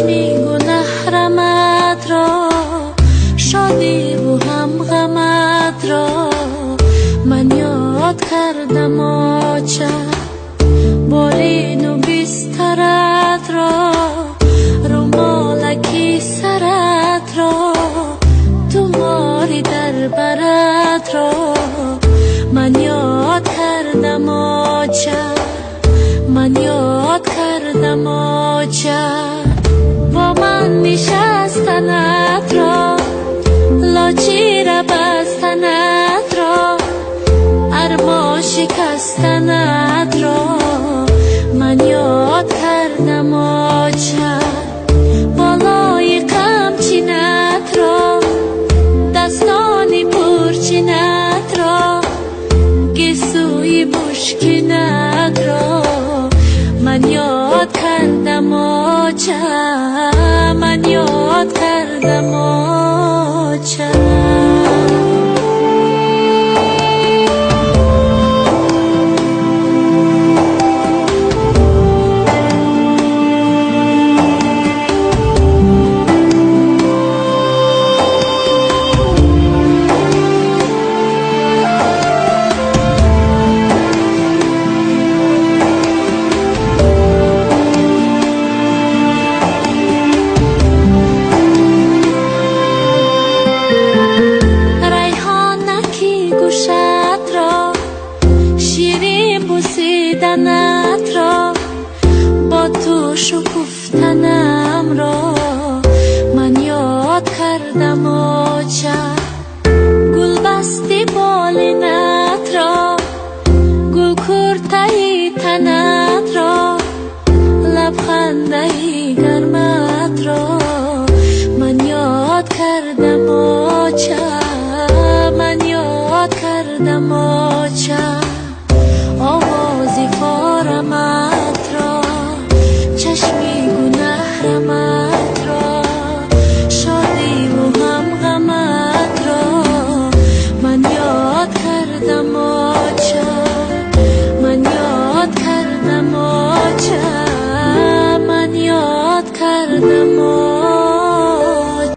Чашми гунаҳрамат ро, шодиву ҳам ғамат ро ман ёд кардам, оча. Болину бистарат ро, румолаки сарат ро, тумори дар барат ро ман ёд кардам, оча. Ман ёд кардам, оча. Бо ман нишастанат ро, лочира бастанат ро, армон шикастанат ро ман ёд кардам, оча. Болои қамчинат ро, дастони пурчинат ро, гесӯи мушкинат ро ман ёд кардам, оча. Ман ёд кардам, оча. Ширин бусиданат ро, бо ту шукуфтанам ро.